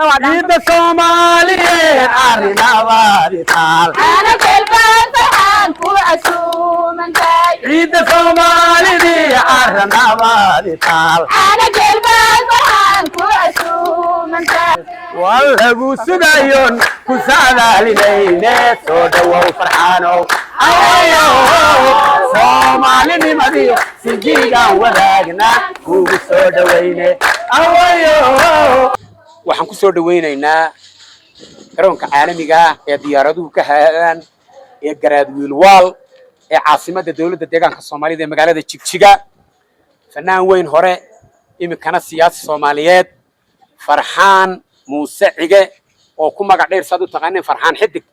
Ciidda Soomaaliyeed arinabaadi taal. Ciidda Soomaalidii arinabaadi taal. Waa lagu sugayoon ku saadaalinayne, soo dhawow Farxaanow. Awayo Soomaalinimadiyo sijigaan wadaagna kugu soo dhawayne awayo. Waxaan ku soo dhawaynaynaa garoonka caalamiga ah ee diyaaraduhu ka haadaan ee Garaad Wiilwaal ee caasimadda Dowladda Deegaanka Soomaalida ee magaalada Jigjiga, fanaan weyn hore, iminkana siyaasi Soomaaliyeed, Farxaan Muuse Cige oo ku magac dheer saad u taqaaneen Farxaan Xidig.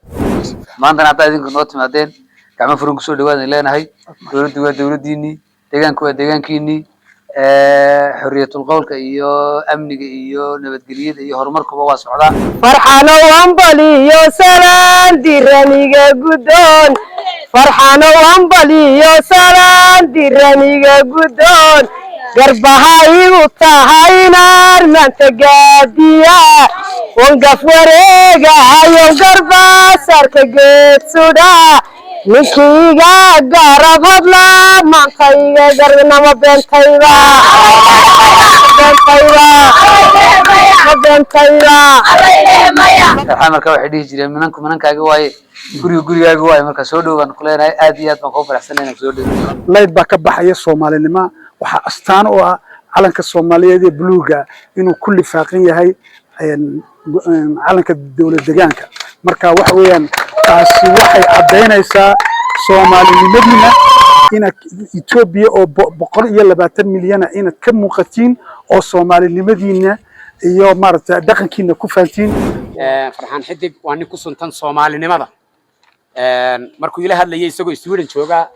Maantana haddaa idinku noo timaadeen, gacmo furan kusoo dhawaad leenahay. Dowladdu waa dowladdiinii, deegaanku waa deegaankiinii. Xorriyatul qowlka iyo amniga iyo nabadgelyada iyo horumarkuba waa socdaa. Farxanow hambaliyo salaan diraniga guddoon. Farxanow hambaliyo salaan diraniga guddoon. Garbaha igu tahay inaan maanta gaadiya wangaf wareegayo, garba sarka geed sudha. Ninkiiga garab hadla maanta iga garbinama. Beentayba, beentayba, ma beentayba? Farxaan marka waxay dhihi jireen, minanku minankaaga waaye, guriga gurigaaga waaye. Marka soo dhow baan ku leenahay. Aad iyo aad baan kuu faraxsanay inaan kusoo dhow. Layd baa ka baxaya Soomaalinimo. Waxaa astaan u ah calanka Soomaaliyeed ee buluuga inuu ku lifaaqan yahay calanka dowlad degaanka. Marka waxa weeyaan, taasi waxay caddaynaysaa Soomaalinimadiina, inaad Etoobiya oo 120 milyana inaad ka muuqatiin oo Soomaalinimadiina iyo maaragtay dhaqankiina ku fahantiin. Farxaan Xidig waa nin ku suntan Soomaalinimada. Markuu ila hadlayay isagoo Sweden joogaa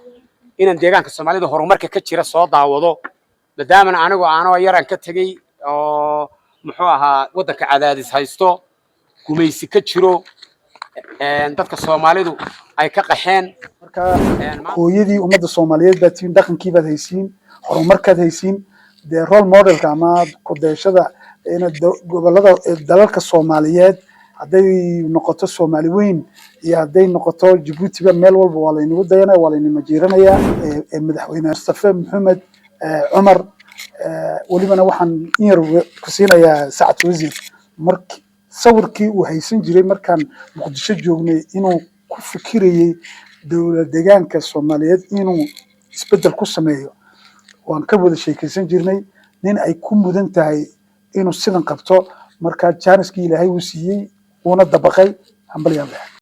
inaan deegaanka Soomaalida horumarka ka jira soo daawado, maadaamana anigu aanoo yaraan ka tegey oo muxuu ahaa waddanka cadaadis haysto, gumaysi ka jiro, dadka Soomaalidu ay ka qaxeen. Marka hooyadii ummadda Soomaaliyeed baad tihiin, dhaqankii baad haysiin, horumarkaad haysiin, dee role modelka ama kudayashada inaad gobolada dalalka Soomaaliyeed, hadday noqoto Soomaali weyn iyo hadday noqoto Jabuutiba, meel walba waa laynagu dayanaya, waa layna majiiranayaa. Madaxweyne Mustafe Maxamed Cumar, welibana waxaan in yar ku siinayaa Sacad Wasiir, marki sawirkii uu haysan jiray markaan Muqdisho joognay, inuu ku fikirayey dowlad deegaanka Soomaaliyeed inuu isbeddel ku sameeyo, waan ka wada sheekaysan jirnay. Nin ay ku mudan tahay inuu sidan qabto. Marka jaaniskii Ilaahay uu siiyey wuuna dabaqay. Hambalyaa.